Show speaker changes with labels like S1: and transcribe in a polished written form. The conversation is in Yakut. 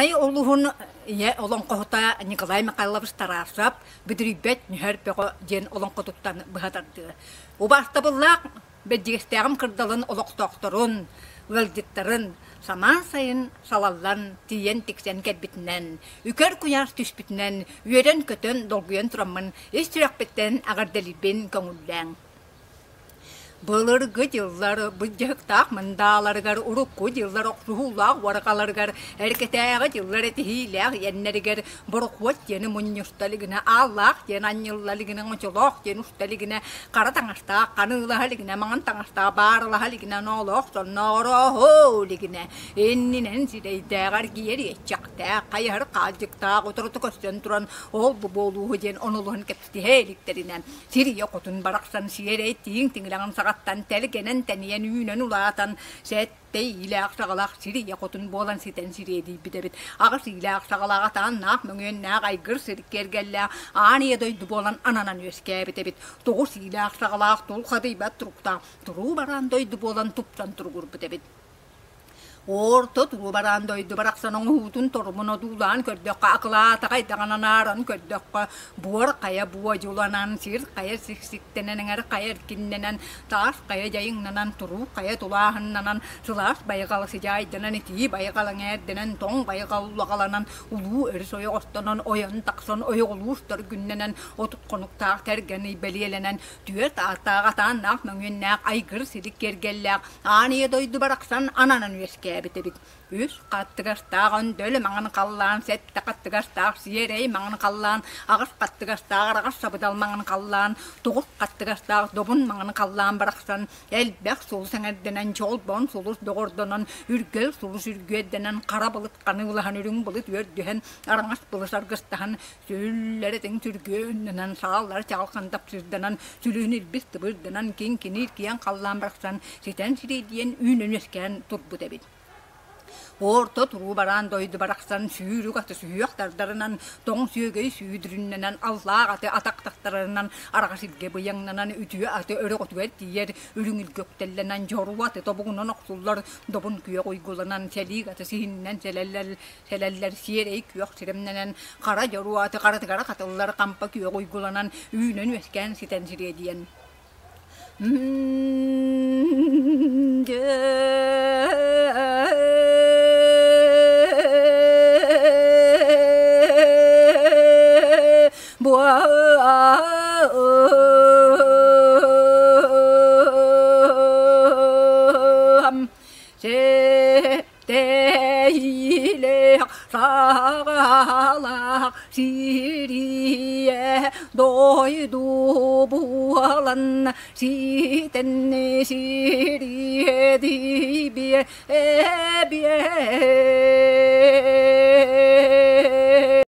S1: Байанай улууһун ийэ олоҥхоһута Николай Михайлович Тарасов Бүдүрүйбэт нүһэр бөҕө диэн олоҥхотуттан быһа тардыы. Убаастабыллаах Бэрдьигэстээҕим кырдалын олохтоохторун, ыалдьыттарын самаан сайын салаллан тиийэн тиксэн кэлбитинэн, үкэр куйаас түспүтүнэн үөрэн-көтөн долгуйан тураммын ис сүрэхпиттэн эҕэрдэлиирбин көҥүллээҥ. Былыргы дьыллар былдьаһыктаах мындааларыгар, урукку дьыллар охсуһуулаах уорҕаларыгар, эркэтээҕи дьыллар этиһиилээх иэннэригэр борохуот диэни мунньуста илигинэ, ааллаах диэн анньылла илигинэ, оҥочолоох диэн уста илигинэ, хара таҥастаах ханыылаһа илигинэ, маҥан таҥастаах баарылаһа илигинэ, ноолоох соннооҕорооһоо илигинэ, иннинэн сирэйдээх эргийэр иэччэхтээх, хайыһар хаалдьыктаах утарыта көстөн туран ол-бу буолууһу диэн онулуһан кэпсэтиһэ иликтэринэ, сир ийэ хотун барахсан сиэрэй тииҥ тиҥилэҕин саҕаттан тэлгэнэн тэнийэн үүнэн улаатан сэттэ иилээх саҕалаах сир ийэ хотун буолан ситэн сириэдийбит эбит. Аҕыс иилээх саҕалаах атааннаах мөҥүөннээх айгыр сир киэргэллээх аан ийэ дойду буолан ананан үөскээбит эбит. Тоҕус иилээх саҕалаах тулхадыйбат туруктаах туруу бараан дойду буолан тупсан туругурбут эбит. Орто туруу-бараан дойду барахсан оҥоһуутун торумун одуулаан көрдөххө, акылаата хайдаҕын анааран көрдөххө, буор хайа буодьуланан, сир хайа сиксиктэнэн, эҥэр хайа эркиннэнэн, таас хайа дьайыҥнанан, туруу хайа тулааһыннанан, сылаас байҕал сыдьаайданан, итии байҕал эҥээрдэнэн, тоҥ байҕал улаҕаланан, улуу өрүс ойоҕостонон, ойон тахсан ойоҕолуур төргүннэнэн, 30 хонуктаах тэргэн ый бэлиэлэнэн, түөрт ааттаах атааннаах мөҥүөннээх айгыр силик киэргэллээх Аан ийэ дойду барахсан ананан үөскээбит эбит. Үс хаттыгастаах өндөл маҥан халлаан, сэттэ хаттыгастаах сиэрэй маҥан халлаан, аҕыс хаттыгастаах араҕас сабыдал маҥан халлаан, тоҕус хаттыгастаах добун маҥан халлаан барахсан элбэх сулус эҥэрдэнэн, чолбон сулус доҕордонон, үргэл сулус үргүөрдэнэн, хара былыт ханыылаһан, үрүҥ былыт үөрдүһэн, араҥас былыс аргыстаһан, Сүллэрэтиҥ сүргүөннэнэн, сааллар чаҕылхан тапсырданан, сүлүһүн илбис тыбырданан, киҥкиниир киэҥ халлаан барахсан ситэн сириэдийэн үүнэн-үөскээн турбут эбит. Орто туруу бараан дойду барахсан сүүрүк аты сүһүөх тардарынан, тоҥ сүөгэй сүүдүрүннэнэн, аллаах аты атах тахтарарынан, араҕас илгэ быйаҥнанан, үтүө аты өрөҕөтүгэр тиийэр, үрүҥ илгэ үктэллэнэн, дьоруо аты тобугунан охсуллар, добун күөх уйгуланан, сэлиик аты сиһиннэн сэлэллэр, Сэлэллэр сиэрэй күөх сирэмнэнэн, хара дьоруо аты харатыгара хатыллар хампа күөх уйгуланан, үүнэн-үөскээн ситэн сириэдийэн. Тэйилээх саҕалаах сирийэ дойду буолан ситэн сириэдийбиэ эбиэ.